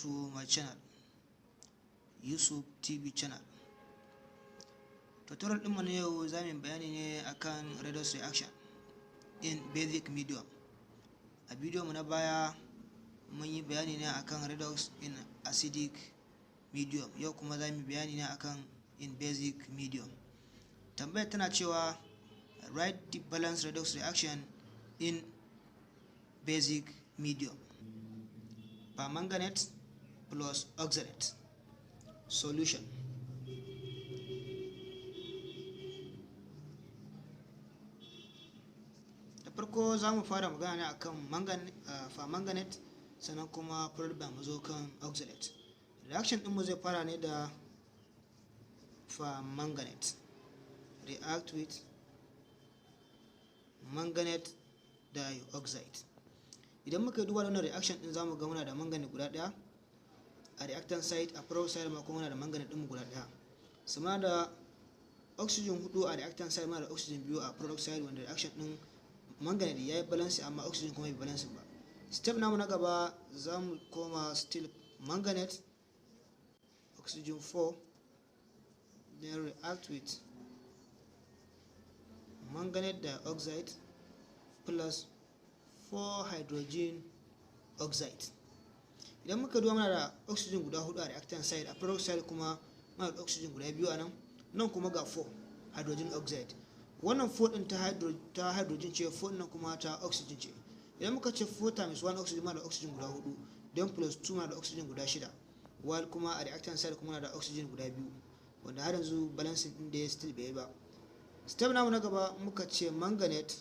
To my channel, Yusuf TV channel. Tutorial ɗinmu na yau za mu yi bayani ne akan redox reaction in basic medium. A bidiyon mu na baya mun yi bayani ne akan redox in acidic medium, yau kuma za mu yi bayani ne akan in basic medium. Tambayar tana cewa, write the balanced redox reaction in basic medium. Permanganate plus oxalate solution. Da farko za mu fara magana ne akan permanganate, sannan kuma followed mu zo kan oxalate. Reaction ɗinmu zai fara ne da permanganate react with manganate dioxide. Idan muka duba wannan reaction din, zamu ga muna da manganate guda daya a reactant side, a product side ma kuma muna da manganate din mu guda daya. Su muna da oxygen hudu a reactant side, muna da oxygen biyu a product side, wanda reaction din manganate ya yi balance amma oxygen kuma bai balance ba. Step namu na gaba, za mu koma still manganate, oxygen 4, then react with manganate dioxide plus 4 hydrogen oxide. Idan muka duba, muna da oxygen guda hudu a reactant side, a product side kuma muna da oxygen guda biyu a nan, nan kuma ga 4 hydrogen oxide. Wannan 4 din ta hydrogen ce, 4 nan kuma ta oxygen ce. Idan muka ce 4 times 1 oxygen, muna da oxygen guda hudu, don plus 2 muna da oxygen guda shida, while kuma a reactant side kuma muna da oxygen guda biyu, wanda har yanzu balancing din da ya still bai ba. Step namu na gaba, muka ce manganate,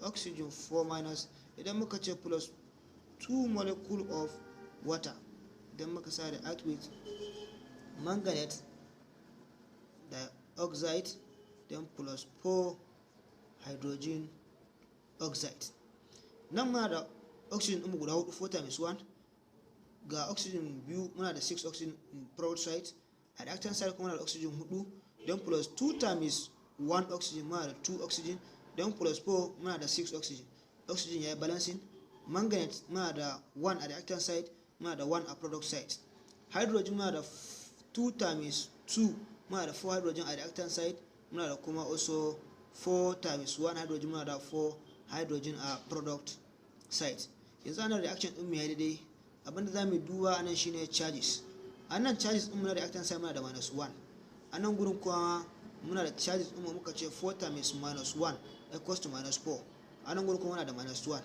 oxygen 4 minus, idan muka ce plus 2 molecule of water, idan muka sa react with manganate dioxide, then plus 4 hydrogen oxide. Nan muna da oxygen ɗinmu guda hudu, 4 times 1, ga oxygen biyu, muna da 6 oxygen in product side. A reactant side kuma muna da oxygen hudu, then plus 2 times 1 oxygen, muna da 2 oxygen, then plus 4, muna da 6 oxygen. Oxygen ya yi balancing. Manganate muna da 1 a reactant side, muna da 1 a product side. Hydrogen muna da 2 times 2, muna da 4 hydrogen a reactant side, muna da kuma also 4 times 1 hydrogen, muna da 4 hydrogen a product side. Yanzu ana reaction din mu ya daidai. Abinda za mu duba anan shine charges. Anan charges din mu na reactant side muna da minus 1, a nan gurin kuma muna da charges din mu, muka ce 4 times minus 1 equals to minus 4, a nan gurin kuma muna da minus 1.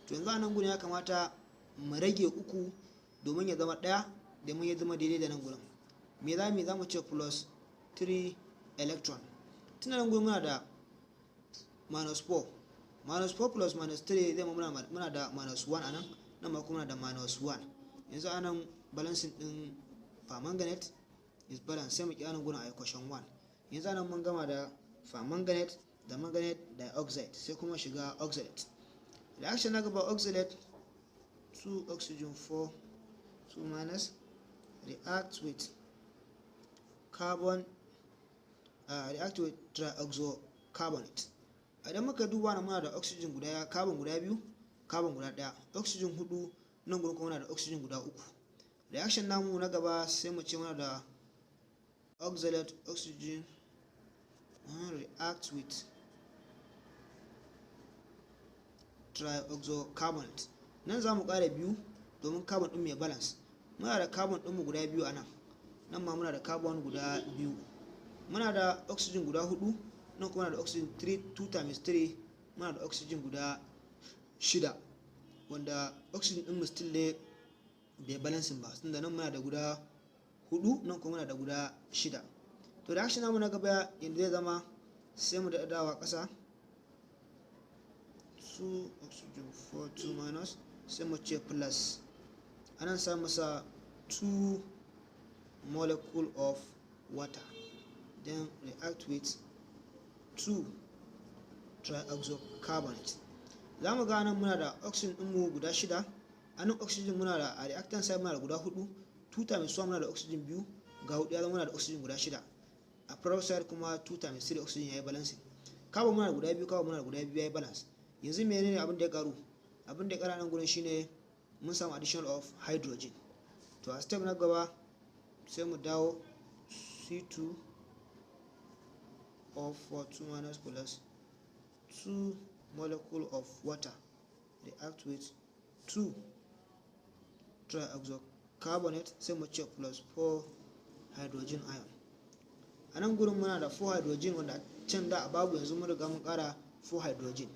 To yanzu a nan gurin ya kamata mu rage uku domin ya zama ɗaya, domin ya zama daidai da nan gurin. Me za mu ce? Plus 3 electron. Tun nan gurin muna da minus 4, minus 4 plus minus 3 zai muna da minus 1 a nan, nan ma kuma muna da minus 1. Yanzu a nan balancing din permanganate is balance, sai mu kira nan gurin a equation 1. Yanzu anan mun gama da permanganate da manganate dioxide, sai kuma shiga oxalate. Reaction na gaba, oxalate, 2 oxygen 4 2 minus react with carbon, react with trioxocarbonate. Idan muka duba na, muna da oxygen guda, carbon guda biyu, carbon guda daya, oxygen hudu, nan gurin kuma muna da oxygen guda uku. Reaction namu na gaba, sai mu ce muna da oxalate, oxygen, react with trioxocarbonate. Nan za mu ƙara biyu domin carbon ɗin mai balance. Muna da carbon ɗinmu guda biyu a nan, nan ma muna da carbon guda biyu, muna da oxygen guda hudu, nan kuma muna da oxygen 3, 2 times 3, muna da oxygen guda shida, wanda oxygen ɗinmu still dai bai balancing ba, tunda nan muna da guda hudu, nan kuma muna da guda shida. To reaction namu na gaba yadda zai zama, sai mu daɗa dawa ƙasa, 2 oxygen 4 2 minus, sai mu ce plus, anan sa masa 2 molecule of water, then react with 2 trioxocarbonate. Za mu ga nan muna da oxygen ɗinmu guda shida, a nan oxygen muna da a reactant side muna da guda hudu, 2 times 1 muna da oxygen biyu, ga hudu, ya zama muna da oxygen guda shida. A product side kuma 2 times 3 oxygen ya yi balancing. Carbon muna da guda biyu, carbon muna da guda biyu, ya yi balance. Yanzu menene abin da ya karu? Abin da ya kara nan gurin shine mun samu addition of hydrogen. To To a step na gaba sai mu dawo C2 O4 2 minus plus 2 molecule of water react with 2 trioxocarbonate, sai mu ce plus 4 hydrogen ion. A nan gurin muna da 4 hydrogen wanda can da a babu, yanzu mun riga mun kara 4 hydrogen.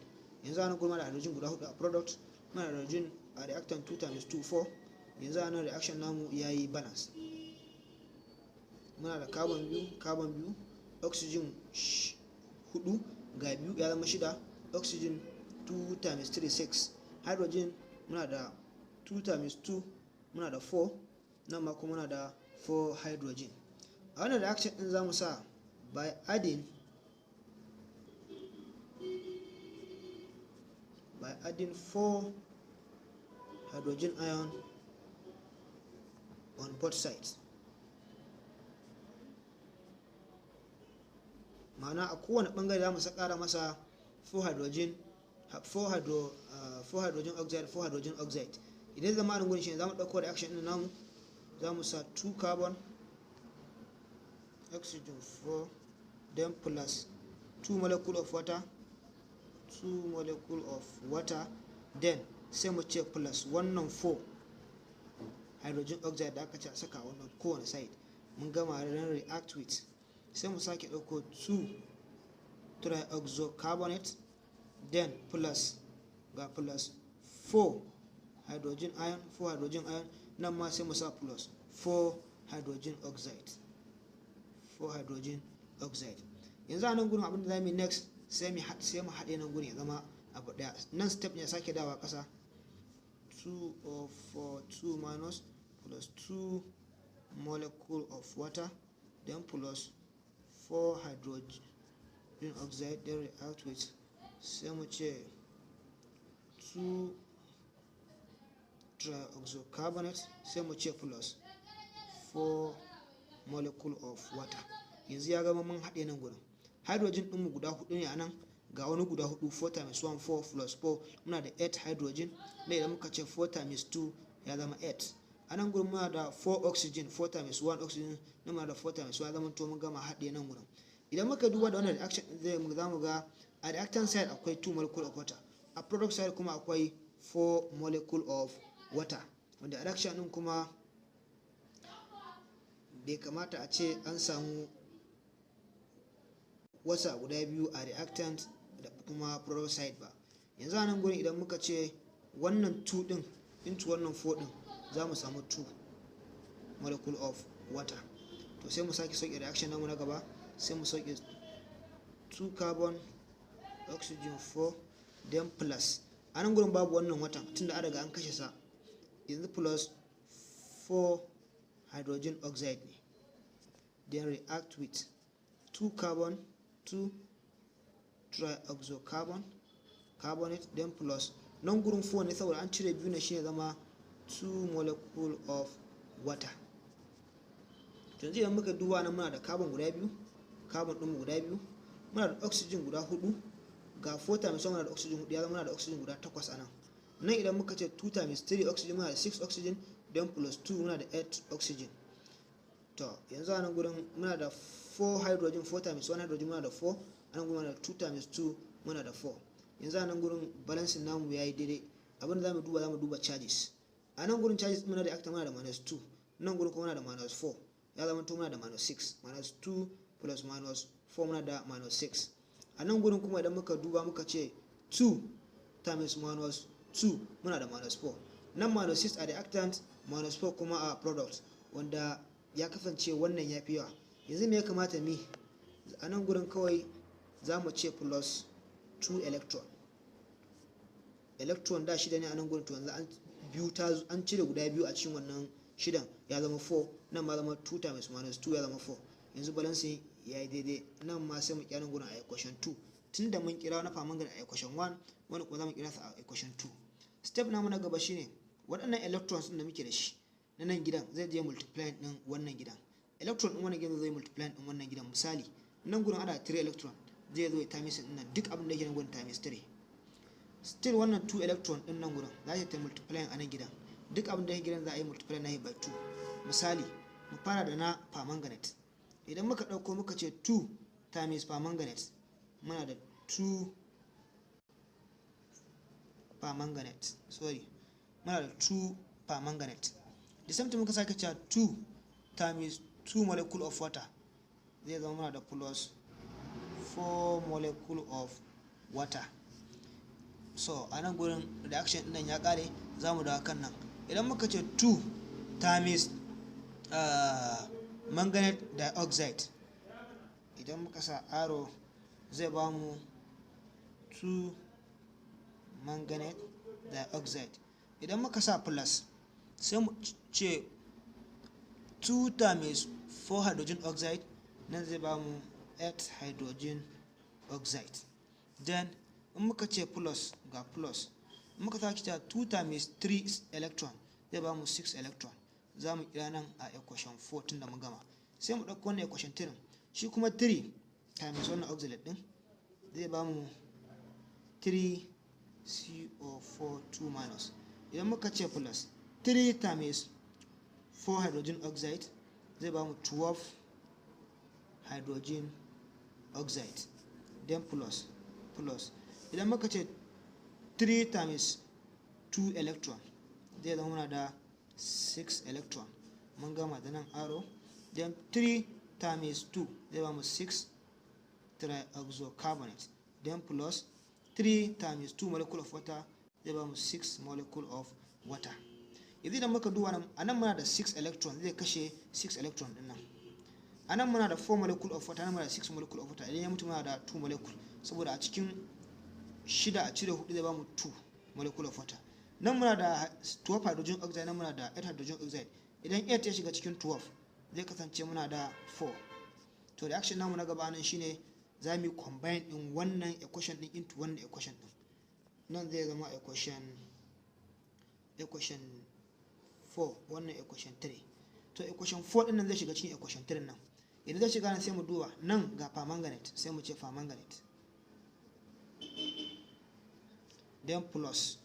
Yanzu a nan gurin muna da hydrogen guda hudu a product, muna da hydrogen a reactant, 2 times 2, 4. Yanzu a nan reaction namu ya yi balance. Muna da carbon biyu, carbon biyu, oxygen hudu ga biyu ya zama shida, oxygen 2 times 3, 6, hydrogen muna da 2 times 2, muna da 4. Nan ma kuma muna da 4 hydrogen. A wannan reaction din zamu sa by adding 4 hydrogen ion on both sides, ma'ana a kowane bangare za mu kara masa 4 hydrogen, 4 hydrogen oxide, 4 hydrogen oxide. Idan zama nan gurin shi za mu ɗauko reaction ɗin namu, za mu sa 2 carbon, oxygen 4, then plus 2 molecule of water, 2 molecule of water, then sai mu ce plus wannan 4 hydrogen oxide da aka ce a saka wannan kowane side. Mun gama ran react with, sai mu sake ɗauko 2 trioxocarbonate, then plus ga plus 4 hydrogen ion, 4 hydrogen ion. Nan ma sai mu sa plus 4 hydrogen oxide, 4 hydrogen oxide. Yanzu a nan gurin abinda za mu yi next, sai mu haɗe nan gurin ya zama abu ɗaya. Nan step ne sake dawa ƙasa, 2 of 4 2 minus plus 2 molecule of water, then plus 4 hydrogen oxide, then react with, sai mu ce 2 trioxocarbonate, sai mu ce plus 4 molecule of water. Yanzu ya gama mun haɗe nan gurin. Hydrogen ɗinmu guda hudu ne a nan, ga wani guda hudu, 4 times 1, 4, plus 4, muna da 8 hydrogen. Na idan muka ce 4 times 2 ya zama 8. A nan gurin muna da 4 oxygen, 4 times 1 oxygen, na muna da 4 times 1, ya zama to mun gama haɗe nan gurin. Idan muka duba da wannan reaction zai za mu ga a reactant side akwai 2 molecule of water, a product side kuma akwai 4 molecule of water, wanda reaction din kuma bai kamata a ce an samu wasa guda biyu a reactant da kuma product side ba. Yanzu a nan gurin idan muka ce wannan 2 din into wannan 4 din, za mu samu 2 molecule of water. To sai mu sake sauke reaction namu na gaba, sai mu sauke 2 carbon, oxygen 4, then plus, a nan gurin babu wannan watan tunda an riga an kashe sa, yanzu plus 4 hydrogen oxide ne, then react with 2 carbon, 2 trioxocarbon carbonate, then plus, nan gurin 4 ne saboda an cire biyu ne, shine zama 2 molecule of water. Yanzu idan muka duba nan, muna da carbon guda biyu, carbon ɗin guda biyu, muna da oxygen guda hudu, ga 4 times 1, muna da oxygen hudu, ya zama muna da oxygen guda takwas a nan. Nan idan muka ce 2 times 3 oxygen, muna da 6 oxygen, then plus 2, muna da 8 oxygen. To yanzu a nan gurin muna da 4 hydrogen, 4 times 1 hydrogen, muna da 4. A nan gurin muna da 2 times 2, muna da 4. Yanzu a nan gurin balancing namu ya yi daidai. Abinda za mu duba, za mu duba charges. A nan gurin charges muna da reactant muna da minus 2, nan gurin kuma muna da minus 4, ya zama to muna da minus 6. Minus 2 plus minus 4, muna da minus 6. A nan gurin kuma idan muka duba muka ce 2 times minus 2, muna da minus 4. Nan minus 6 a reactant, minus 4 kuma a product, wanda ya kasance wannan ya fi yawa. Yanzu me ya kamata mi a nan gurin? Kawai za mu ce plus 2 electron. Electron da shida ne a nan gurin, to yanzu an biyu ta an cire guda biyu a cikin wannan shidan, ya zama 4. Nan ma zama 2 times minus 2 ya zama 4. Yanzu balancing ya yi daidai. Nan ma sai mu kira nan gurin a equation 2, tunda mun kira na permanganate a equation 1, wani kuma za mu kira sa a equation 2. Step namu na gaba shine waɗannan electrons ɗin da muke da shi na nan gidan zai je multiply ɗin wannan gidan. Electron ɗin wannan gidan zai multiply ɗin wannan gidan. Misali, nan gurin ana 3 electron, zai zo ya times ɗin nan, duk abin da yake nan gurin times 3. Still wannan 2 electron ɗin nan gurin za ta multiply a nan gidan, duk abin da yake gidan za a yi multiply na by 2. Misali, mu fara da na permanganate. Idan muka ɗauko muka ce 2 times permanganate, muna da 2 permanganate, sorry, muna da 2 permanganate. The same thing, muka sake cewa 2 times 2 molecule of water, zai zama muna da plus 4 molecule of water. So a nan gurin reaction ɗin ya ƙare. Za mu dawo kan nan. Idan muka ce 2 times manganate dioxide, idan muka sa arrow zai ba mu 2 manganate dioxide. Idan muka sa plus, sai mu ce 2 times 4 hydrogen oxide, nan zai ba mu 8 hydrogen oxide. Then in muka ce plus, ga plus. In muka sake cewa 2 times 3 electron, zai ba mu 6 electron. Za mu kira nan a equation 4 tun da mun gama. Sai mu ɗauko wannan equation 3. Shi kuma 3 times wannan oxalate ɗin zai ba mu 3 CO4 2 minus. Idan muka ce plus 3 times 4 hydrogen oxide, zai ba mu 12 hydrogen oxide. Then plus plus. Idan muka ce 3 times 2 electron, zai zama muna da 6 electron. Mun gama da nan, arrow. Then 3 times 2 zai ba mu 6 trioxocarbonate. Then plus 3 times 2 molecule of water, zai ba mu 6 molecule of water. Yanzu idan muka duba nan, a nan muna da 6 electron, zai kashe 6 electron din nan. A nan muna da 4 molecule of water, nan muna da 6 molecule of water. Idan ya mutu, muna da 2 molecule, saboda a cikin shida a cire hudu zai ba mu 2 molecule of water. Nan muna da 12 hydrogen oxide, nan muna da 8 hydrogen oxide. Idan 8 ya shiga cikin 12, zai kasance muna da 4. To, reaction namu na gaba nan shine za mu yi combine din wannan equation din into wannan equation din. Nan zai zama equation 4, wannan equation 3. To, equation 4 din nan zai shiga cikin equation 3 nan. Idan zai shiga nan, sai mu duba nan, ga permanganate, sai mu ce permanganate, then plus.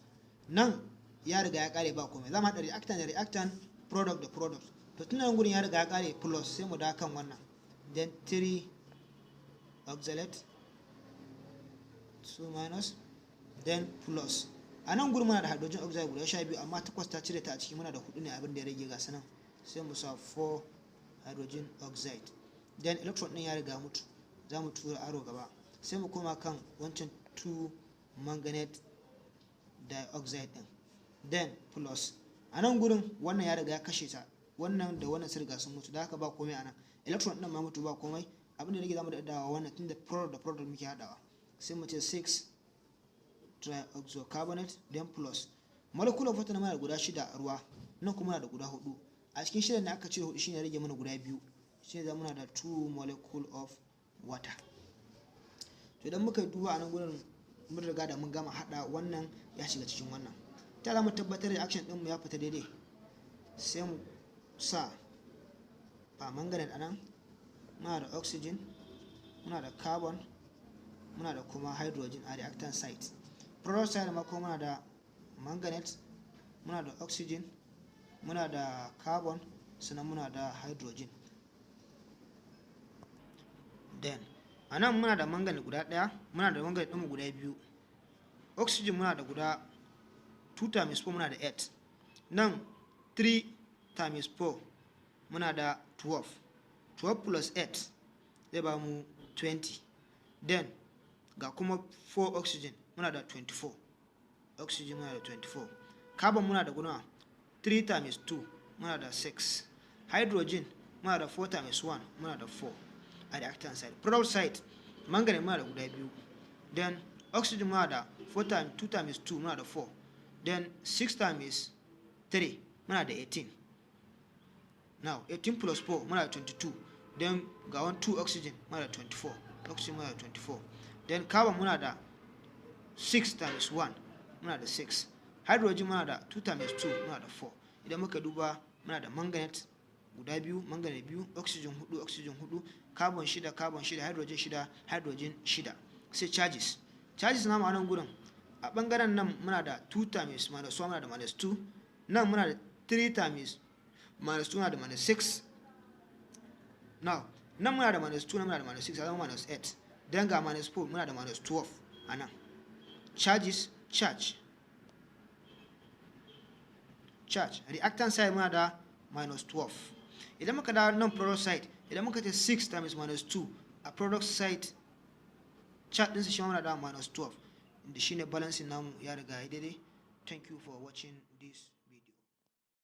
Nan ya riga ya kare, ba komai. Za mu haɗa reactant da reactant, product da product. To, tun nan gurin ya riga ya kare, plus, sai mu da kan wannan. Then 3 oxalate 2 minus, then plus. A nan gurin muna da hydrogen oxide guda 12, amma takwas ta cire ta a ciki, muna da hudu ne abin da ya rage. Ga sanan, sai mu sa 4 hydrogen oxide. Then electron din ya riga mutu, za mu tura arrow gaba. Sai mu koma kan wancan 2 manganate dioxide din, then plus. A nan gurin wannan ya riga ya kashe ta, wannan da wannan sun riga sun mutu, da haka ba komai a nan. Electron din ma mutu, ba komai. Abin da rage, zamu da dawa wannan, tunda product da product muke hadawa. Sai mu ce 6 trioxocarbonate, then plus. Molecule of water na muna da guda shida a ruwa nan, kuma muna da guda hudu. A cikin shida ne aka cire hudu, shine rage mana guda biyu, shine za muna da 2 molecule of water. To, idan muka duba a nan gurin, mun riga da mun gama hada, wannan ya shiga cikin wannan. Ta za mu tabbatar da action ɗinmu ya fita daidai? Sai mu sa permanganate a nan. Muna da oxygen, muna da carbon, muna da kuma hydrogen a reactant side. Product side ma kuma muna da manganate, muna da oxygen, muna da carbon, sannan muna da hydrogen. Then a nan muna da manganate guda ɗaya, muna da manganate ɗinmu guda biyu. Oxygen muna da guda 2 times 4, muna da 8. Nan 3 times 4, muna da 12. 12 plus 8 zai ba mu 20. Then ga kuma 4 oxygen, muna da 24 oxygen, muna da 24. Carbon muna da guda 3 times 2, muna da 6. Hydrogen muna da 4 times 1, muna da 4 a reactant side. Product side, manganese muna da guda biyu. Then oxygen muna da 4 times 2 times 2, muna da 4. Then 6 times 3, muna da 18. Now 18 plus 4, muna da 22. Then ga 1 2 oxygen, muna da 24 oxygen, muna da 24. Then carbon muna da 6 times 1, muna da 6. Hydrogen muna da 2 times 2, muna da 4. Idan muka duba, muna da manganate guda biyu, manganate biyu, oxygen hudu, oxygen hudu, carbon shida, carbon shida, hydrogen shida, hydrogen shida. Sai charges. Charges namu a nan gurin, a bangaren nan muna da 2 times minus 1, muna da minus 2. Nan muna da 3 times Minus 2 na da minus 6. Now nan muna da minus 2, nan muna da minus 6, ya zama minus 8. Then ga minus 4, muna da minus 12 a nan. Charges, charge, charge. Reactant side muna da minus 12. Idan muka dawo nan product side, idan muka ce 6 times minus 2, a product side charge ɗinsa shi ma muna da minus 12, inda shine balancing namu ya riga ya daidai. Thank you for watching this.